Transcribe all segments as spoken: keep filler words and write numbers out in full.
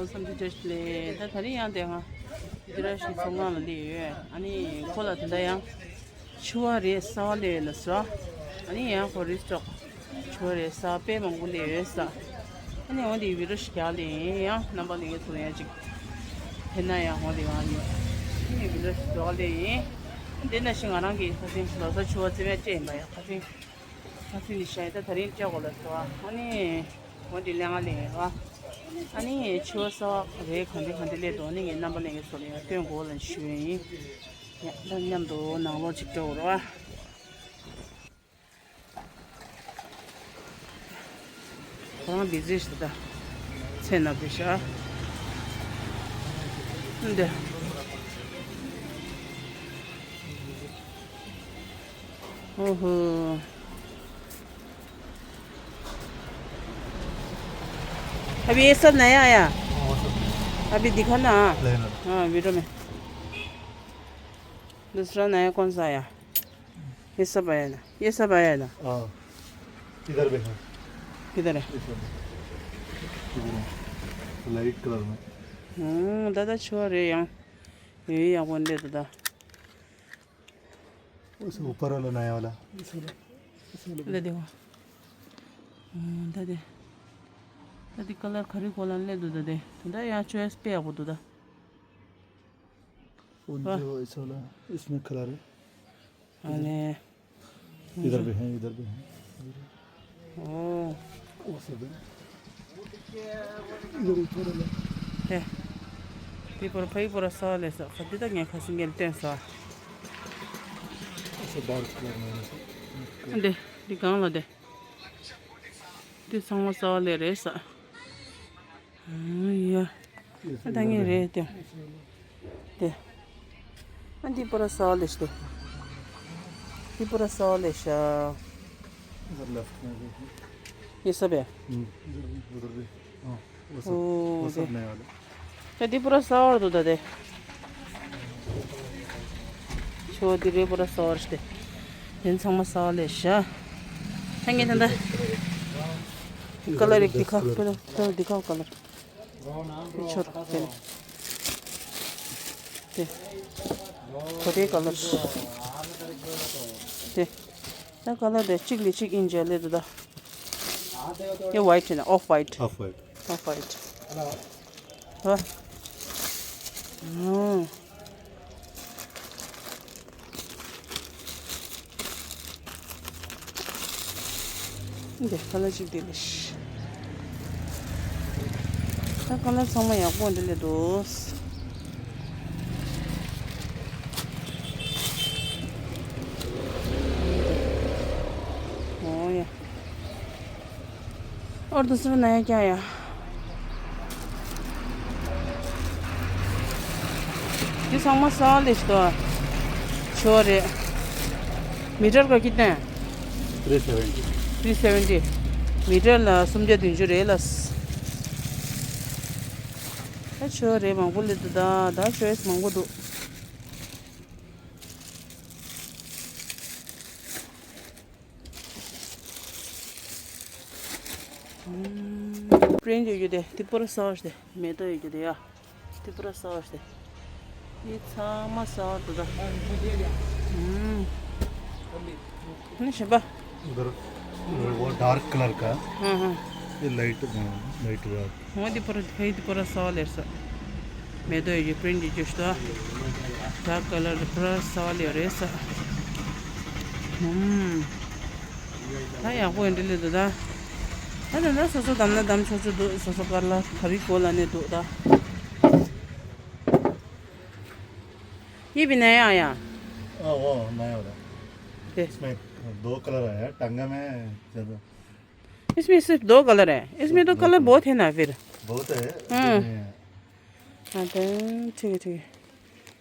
བསམ་འདི་འདྲ་ཞིག་ལས་ད་ད་རིང་ཡང་དེ་ང་འདི་འདྲ་ཞིག་ཚོང་ཁང་ལ་སླེབས་ཡོད། ཨ་ནི་ཁོ་ལ་ད་ལྟ་ཡང་ཕྱུ་པ་རེད་གསར་པ་སླེབས་ཡོད་ལ་ཟེར། ཨ་ནི་ཡང་ཁོ་རི་སི་ཊོག་ཕྱུ་པ་རེད་གསར་པ་དཔེ་མང་པོ་སླེབས་ཡོད་ས། ཨ་ནི་འོ་འདི་བི་ཌི་ཡོ་ཞིག་རྒྱག་ལེ་ཡིན། ཡང་རྣམ་པ་ལྷན་རྒྱས་ཚོ་ཡང་ཅིག་ཕེབས་ན་ཡང་འོ་འདི་ང་ཡོད། ཨ་ནི་བི་ཌི་ཡོ་ཞིག་རྒྱག་ལེ་ཡིན། འདི་ན་ཞིག་ང་རང་གི་ཁ་སང་ལོ་གསར་ཕྱུ་པ་རྩེ་མོ་སྤྲད་ཡིན་པ་ཡ། ཁ་སང་ཁ་སང་འདི་བཞག་ཡ། ད་ད་རིང་སྤྲད་དགོས་ལ་ཟེར་བ། ཨ་ནི་འོ་འདི་ལེན་ག་ལེན་ཡོད་བ། ཨ་ནི་ཕྱུ་པ་གསར་པ་རེད། ག་འདྲ་ག་འདྲ་སླེབས་འདུག་ཨ་ནི་ངས་རྣམ་པ་ལྷན་རྒྱས་ཚོ་ལ་ཡང་སྟོན་དགོས་ལ་ཞུ་ཡ་ཡིན། ཡ་ད་མཉམ་དུ་ནང་ལོགས་ཅིག་འགྲོ་དགོས་རེད་བ། ཁོ་རང་བི་ཛི་ཞིག་ད་ཚེ་ན་བི་ཤ་འདི། ओहो। अभी ये सब नया आया? हाँ, वो सब नया। अभी दिखा ना। प्लेन है। हाँ, वीडियो में। दूसरा नया कौन सा आया? ये सब आया ना? ये सब आया ना? हाँ। इधर भी है। किधर है? इधर। लाइट कलर में। हम्म, दादा छोर है यहाँ। ये यहाँ कौन दे दादा? उस ऊपर वाला नया वाला। ले देखो। हम्म, दादा। दादा कलर खरी कोला ले दो दादा। दादा यहाँ चॉइस पे आपको दादा। उन वाह। जो ऐसा वाला, इसमें कलर है। अरे। इधर भी है, इधर भी है। ओ। वो सब है। इधर ऊपर वाला। ཏེ། འདི་པོར་ཕ་ཡི་པོར་ས་ལེ་ས། ཁ་འདི་ད་ངས་ཁ་སང་ངས་བསྟན་ས། ऐसा डार्क कलर में है। འདི། འདི་གང་ལ་འདི། འདི་ཚང་མ་ས་ལེ་རེད་ས། ཡ། ད་ངས་རེད་དེ། དེ། ཨ་འདི་པོར་ས་ལེ་ཤ་དེ། འདི་པོར་ས་ལེ་ཤ། इधर लेफ्ट में भी है। ये सब है? हम्म, इधर भी, उधर भी। हाँ, वो सब, ओ, वो सब दे। नया वाला। ད་འདི་པོར་ས་འདུག་ད་དེ། ཆོ་འདི་རེད་པོར་ས་ཤ་དེ། དེ་ཚང་མ་ས་ལེ་ཤ། ད་ངས་ད་ད། ཀ་ལར་རིགས་འདི་ཁ་ཀ་ལར་འདི་ཁ་ཀ་ལར། ཆོར་དེ། དེ། གོ་དེ་ཀ་ལར། དེ། ད་ཀ་ལར་དེ་གཅིག་ལས་གཅིག་ཨིན་ཇེ་ལེ་དུ་ད། ཡ་ཝའིཊ་ཡིན་ན་ཨོཕ་ཝའིཊ། ཨོཕ་ཝའིཊ། ཨོཕ་ཝའིཊ། ཧ། ཨང་། འདི་ཁ་ལ་ཅིག་འདི་ལས། ད་ཁ་ལ་ཚང་མ་ཡག་པོ་འདི་ལས་འདུག་ཨོ་ཡ། और दूसरा नया क्या आया? ये सामान साल इसका छोरे। मीटर का कितना है? Three seventy. Three seventy. Metre ལ་སུམ་བརྒྱ་བདུན་ཅུ་རེད་ལ། ད་ཆོས་རེད་མང་པོ་སླེབས་འདུག་ད་ད་ཆོས་མང་པོ་འདུག་པྲིན་ཡོད་རྒྱུ་དེ་ཏི་པུ་ར་སོར་དེ་མེ་ཏོག་ཡོད་རྒྱུ་དེ་ཡ། ཏི་པུ་ར་སོར་དེ། འདི་ཚང་མ་སོར་དུ་ད། ཨུམ། ནི་ཞིམ་པ། उधर, उधर वो डार्क कलर का। ཧ་ཧ། ये लाइट, लाइट हुआ। ངོ་འདི་པུ་ར་ཧེ་ཏི་པུ་ར་སོར་ལེར་ས། མེ་ཏོག་ཡོད་རྒྱུ་པྲིན་ཡོད་རྒྱུ་ཞིག་ད། ཌརཀ་ཀ་ལར་པུ་ར་སོར་ལེར་རེད་ས། ཨུམ། ད་ཡག་པོ་ཡིན་འདི་ལས་འདུག་ད། ད་ད་ད་སོ་སོ་དམ་ན་དམ་ཆོག་ཆོག་འདུག་སོ་སོ་ཀ་ལར་ག་རེ་དགོས་ལབ་ནས་འདུག་ད། ये भी नया आया? हाँ, वो नया वाला। ये। इसमें दो कलर आया, टांगा में ज़्यादा। इसमें सिर्फ दो कलर है, इसमें तो दो कलर कलर। बहुत है ना फिर। बहुत है, हाँ। इसमें हाँ, तो ठीक है, ठीक है।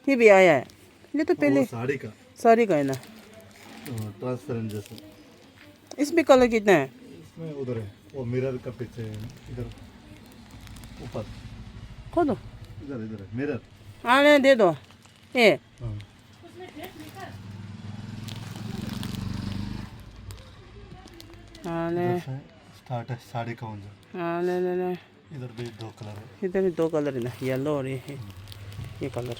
ये भी आया है। ये तो वो पहले साड़ी का। साड़ी का है ना। हाँ, ट्रांसपेरेंट जैसा। इसमें कलर कितना है? इसमें उधर है, वो मिरर का पीछे है, इधर ऊपर। खोलो। इधर, इधर है, मिरर। हाँ, नहीं, दे दो। ये। हाँ। हाँ, ले। इधर से स्टार्ट है, साड़ी का उधर। हाँ, ले, ले, ले। इधर भी दो कलर है। इधर भी दो कलर है ना, येलो और ये है, ये कलर।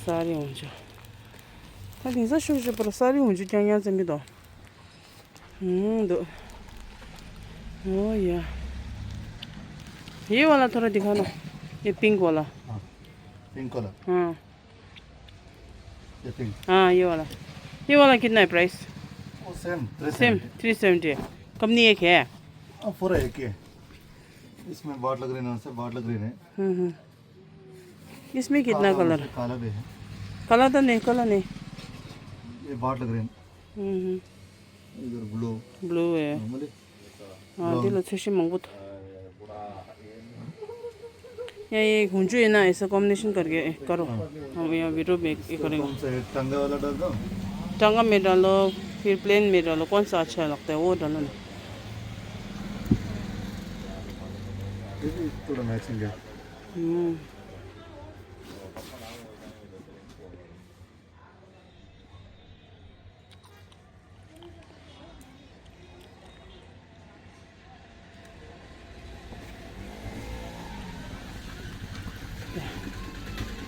सारी हुन्छ। ད་དེང་སང་ཤུགས་ཤུགས་པར་ས་རི་འུན་ཆུ་རྐྱང་རྐྱང་ཙམ་གྱི་དོ། ཧུང་འདུག་ཨོ་ཡ། ये वाला थोड़ा दिखाना। ये पिंक वाला। हाँ, पिंक वाला। हाँ। ये पिंक। हाँ, ये वाला। ये वाला कितना है प्राइस? वो same, same three seventy. Three seventy. Company एक है? हाँ, पूरा एक ही है। इसमें बॉटल ग्रीन है, उससे बॉटल ग्रीन है। हम्म हम्म। इसमें कितना काला, कलर? काला भी है। काला तो नहीं, काला नहीं। ये बॉटल ग्रीन। हम्म हम्म। इधर ब्लू। ब्लू है। नॉर्मली। हाँ, ब्राउन। दिल अच्छे से मंगो तो। या ये हुंजू है ना, ऐसा कॉम्बिनेशन करके करो। हाँ। हम यहाँ वीडियो में ये करेंगे। कौन सा है? टांगा वाला डाल दो। टांगा में डालो, फिर प्लेन में डालो, कौन सा अच्छा लगता है वो डालो ना। ये भी थोड़ा मैचिंग है। हम्म।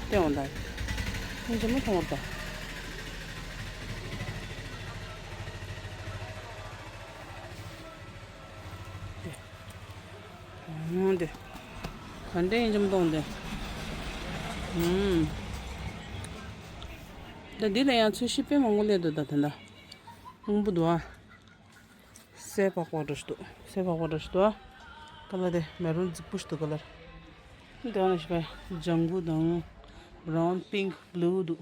ཏེ་འོང་ད། ཁྱེད་ཚོ་མི་མཐོང་བར་ད། འོང་དེ། ག་འདྲ་ཡིན་ཅམ་གཏོང་དེ། ཧུམ། ད་འདི་ལ་ཡང་ཚོས་གཞི་དཔེ་མང་པོ་སླེབས་འདུག་ད་ད་ད། སྔོན་པོ་འདུག་ཨ། སེར་པག་པ་འདྲ་ཞིག་འདུག་སེར་པག་པ་འདྲ་ཞིག་འདུག་ཨ། ཀ་ལར་དེ་མེ་རུན་རྫིག་པོ་ཞིག་འདུག་ཀ་ལར། འདི་ཨ་ན་ཞིག་པ་ལྗང་གུ་དང་བྷ་རའུན་པིང་བྷ་ལུ་འདུག་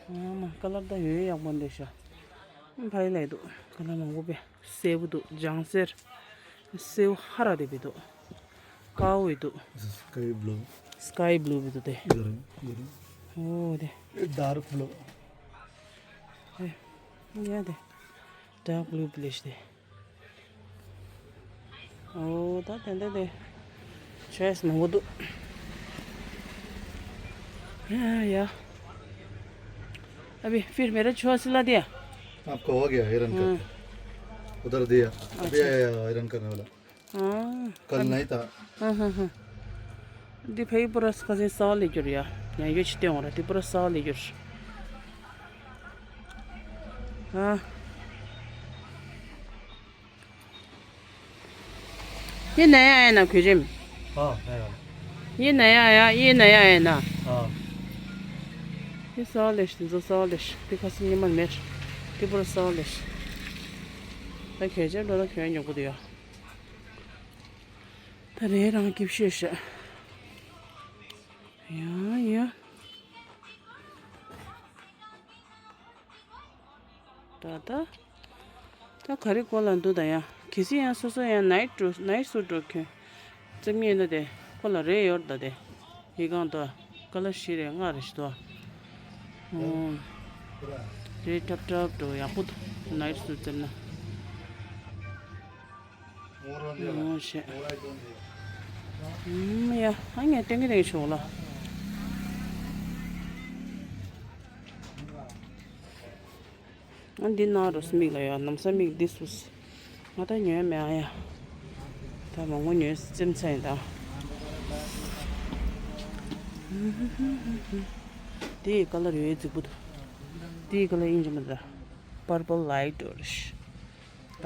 ཨ་མ་ཀ་ལར་ད་ཡོད་ཡག་པོ་འདྲ་ཤག་ཕ་ཡི་ལ་འདུག་ཀ་ལར་མང་པོ་པས། སེར་པོ་འདུག་ལྗང་སེར། སེར་པོ་ཧ་ར་དེ་བི་འདུག་དཀར་པོ་བི་འདུག Sky blue. Sky blue བི་འདུག་དེ། Green, green. ཨོ་དེ། Dark blue. ཨེ། ཡ་དེ། Dark blue བི་ལེ་ཤི་དེ། ཨོ་ད་དེ་འདྲ་དེ། ཆོའི་སི་མང་པོ་འདུག་ཡ་ཡ། अभी फिर मेरा छुआ सिला दिया। आपका हो गया आयरन करके। उधर दिया। अभी आया आयरन करने वाला। कल नहीं था। འདི་ཕ་གི་པུ་ར་ཁ་སང་སལ་ལས་གྱུར་ཡ། ཡང་ཡོད་ཅི་སྟེང་འོང་ར་འདི་པུ་ར་སལ་ལས་གྱུར། ཨ། ये नया आया ना खुजिम? हाँ, नया। ये नया आया, ये नया आया ना? हाँ। ये सालिश, जो सालिश, दिखा सुनिए मन में, ये पूरा सालिश। ད་ཁྱོད་ཅག་ལོ་ལ་ཁྱོད་ཉོ་གི་འདུག་ཡ། ད་རེ་རང་སྐྱིབས་ཤོད་ཤག་ཡ་ཡ། ད་ད། ད་ག་རེ་གོ་ལ་འདུག་ད་ཡ། གལ་སྲིད་ཡང་སོ་སོ་ཡང་ནའིཊ་འགྲོ་ནའིཊ་སུ་འགྲོ་ཁྱོད། རྩེད་མོ་ཡིན་ན་དེ་ཁོ་ལ་རེ་ཡོད་ད་དེ། ཡི་གང་ད་ཀ་ལར་བཞི་རེ་ལྔ་རེ་ཞིག་འདུག་ཨོ། རེ་ཊབ་ཊབ་འགྲོ་ཡག་པོ་འདུག་ནའིཊ་སུ་རྩེད་ན། ཨོ་ཤེ། ཨུམ་ཡ། ཨ་ངས་སྟོན་གི་སྟོན་གི་ཆོག་ལ། ཨ་འདི་ན་རོ་སི་མིག་ལ་ཡ་ལམ་སང་མིག་འདི་སུ་སི། ང་ད་ཉོས་མེད་ཨ་ཡ། ད་མང་པོ་ཉོས་སེམས་ཚ་ཡིན་ད། འདི་ཡི་ཀ་ལར་ཡོད་རྫིག་པོ་འདུག་འདི་ཡི་ཀ་ལར་ཡིན་གྱི་མ་རེད། པར་པལ་ལའིཊ་འོ་རེད། ད་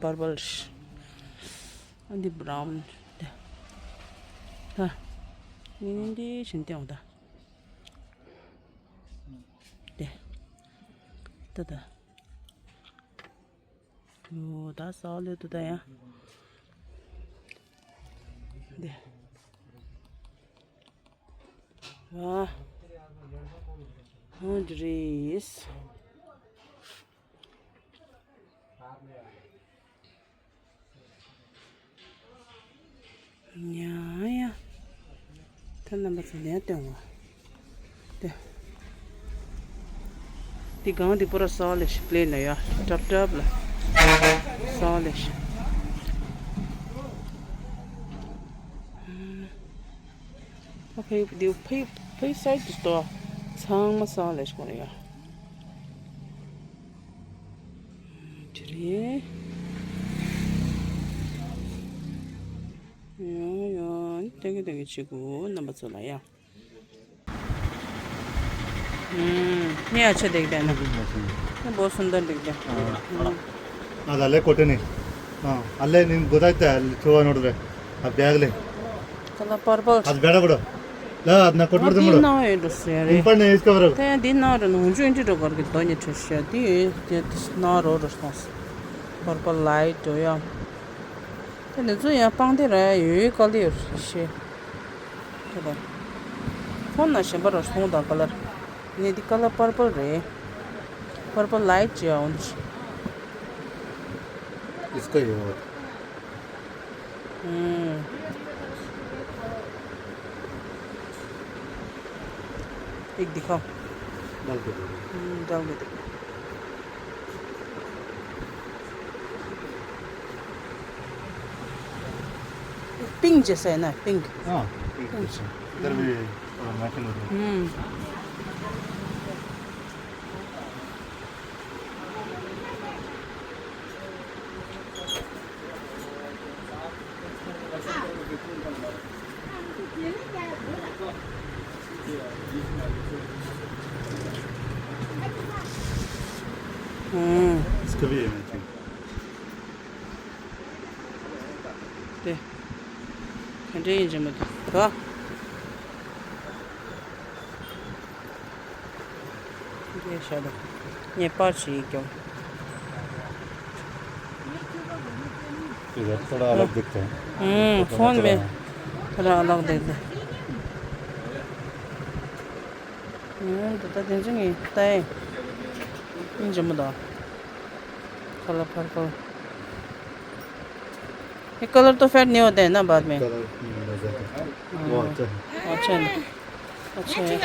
པར་པལ་རེད། ཨ་འདི་བྷ་རའུན་འདི། ད་ནི་ནི་འདི་བཞིན་བསྟན་འོང་ད། དེ། ད་ད། ཡོ་ད་སལ་ལས་འདུག་ད་ཡ། དེ། ཨ། ཧོན་ཌི་རེས། ཉ་ཡ། ད་རྣམ་པ་ཚོ་ལན་སྟོན་བ། དེ། དེ་གང་དེ་པུ་ར་སལ་ལས་ཤི་པླེན་ལ་ཡ། ཊབ་ཊབ་ལ། སལ་ལས་ཤི། ཨ་ཕའི་དེ་ཕའི་ཕའི་སའིཌ་དུ་ལྟོས། ཚང་མ་སལ་ལས་ཤི་གོ་ནི་ཡ། ཅི་རེད། སྟོན་གྱི་སྟོན་གྱི་བྱེད་དགོས་རྣམ་པ་ཚོ་ལ་ཡ། हम्म, नहीं, अच्छे दिखते हैं ना। ये बहुत सुंदर दिखते हैं। हाँ। हम्म। हाँ, अल्ले कोटे नहीं। हाँ, अल्ले नहीं बताते, अल्ले छुआ नोट रहे। अब बैग ले। चलो, पर्पल। आज बैठा पड़ो। ला, आज ना कोट पड़ते पड़ो। ना है, दूसरे, अरे। ऊपर नहीं, इसका बराबर। ते दिन ना रो, ना, जो इंटी रो करके दो नहीं ठेस है, ती, ये ना रो, रो, पर्पल लाइट हो या। ते ने जो या पांग दे रहा है, ये कल ये शे। ཁྱོད་ལ། ཁོང་ན་གཞན་པ་ར་སོང་དང་ཀ་ལར། ངས་འདི་ཀ་ལར་པར་པལ་རེད། པར་པལ་ལའིཊ་ཅིག་ཡང་འོང་དུ། इसका ये और। हम्म। एक दिखाओ। डाल के दे दो। हम्म, डाल के दे दो। पिंक जैसा है ना, पिंक। हाँ, पिंक जैसा। इधर भी थोड़ा मैचिंग हो रहा है। हम्म। हम्म। इसका भी है मैचिंग। དེ། ག་འདྲ་ཡིན་གྱི་མི་འདུག་ག། འདི་ཤ་དང་། ངས་པར་ཞིག་ཡིག་ཀྱང་། इधर थोड़ा अलग दिखते हैं। हम्म, फोन में थोड़ा अलग दिखते हैं। हम्म, तो, तो दिन चुंगी तय। इन जमदा। Colour purple. ये कलर तो फेड नहीं होते हैं ना बाद में? कलर नहीं होता है। हाँ। वो अच्छा है। अच्छा है। अच्छा है।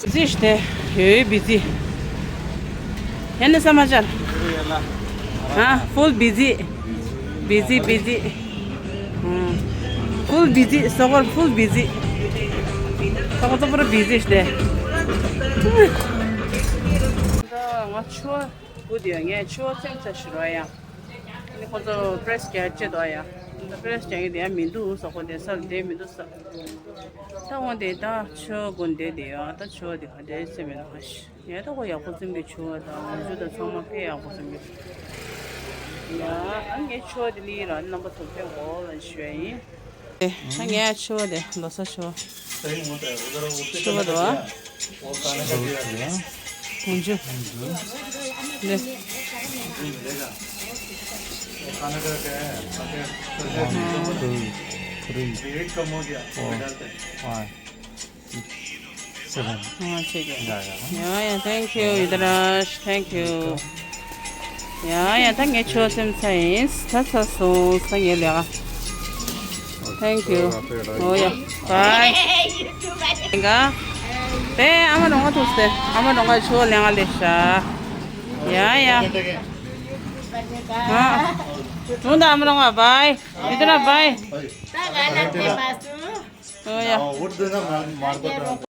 बिजी ष्टे। हे बिजी। है ना समाचार? हाँ, फुल बिजी। Busy, busy. हम्म। फुल बिजी, सगर फुल बिजी। सगर तो पूरा बिजी ष्टे। ང་ཆུ་བོ་བུ་དེ་ངས་ཆུ་བོ་སེམས་ཚ་ཞུ་རོགས་ཡ། ཨ་ནི་ཁོ་ཚོ་པྲེ་སི་རྒྱག་ཅེས་དོ་ཡ། ད་པྲེ་སི་རྒྱག་གི་དེ་ཡ་མི་འདུག་ཟོ་ཁོ་དེ་སར་བསྡད་མི་འདུག་ས། ད་འོ་དེ་ད་ཆུ་བོ་དགོན་སྡེ་དེ་ཡ་ད་ཆུ་བོ་དེ་ག་དེ་སེམས་མེད་ན་ཧ་ཤི་ཡ། ད་ཁོ་ཡག་པོ་ཙམ་གྱི་ཆུ་བོ་དང་ང་ཚོ་དང་ཚང་མ་དཔེ་ཡག་པོ་ཙམ་གྱི་ཡ། ཨ་ངས་ཆུ་བོ་དེ་ལི་ར་རྣམ་པ་ཚོ་དཔེ་འོ་ལ་ཞུ་ཡ་ཡིན། ད་ངས་ཆུ་བོ་དེ་ལོ་ས་ཆུ་བོ། ཆུ་བོ་དོ། ཀོང་ཇོ། ལེ། One, two, three, four, five, six, seven. ཡ་ཡ། Thank you, ཡིད་ར། Thank you. ཡ་ཡ། ད་ངས་ཆོས་སེམས་ཚ་ཡིན། ཚ་ཚ་སོང་ས་ངས་ལས་ཀ། Thank you. ཨོ་ཡ། Bye. ཨེ་ང་། དེ་ཨ་མ་རོང་བ་ཐུག་སྟེ། ཨ་མ་རོང་བ་ཆོས་ལས་ཀ་ལས་ཤ། ཡ་ཡ། ཨ། ད་ཨ་མ་རོང་བ་bye. ཡིད་ར་bye. ཨོ་ཡ།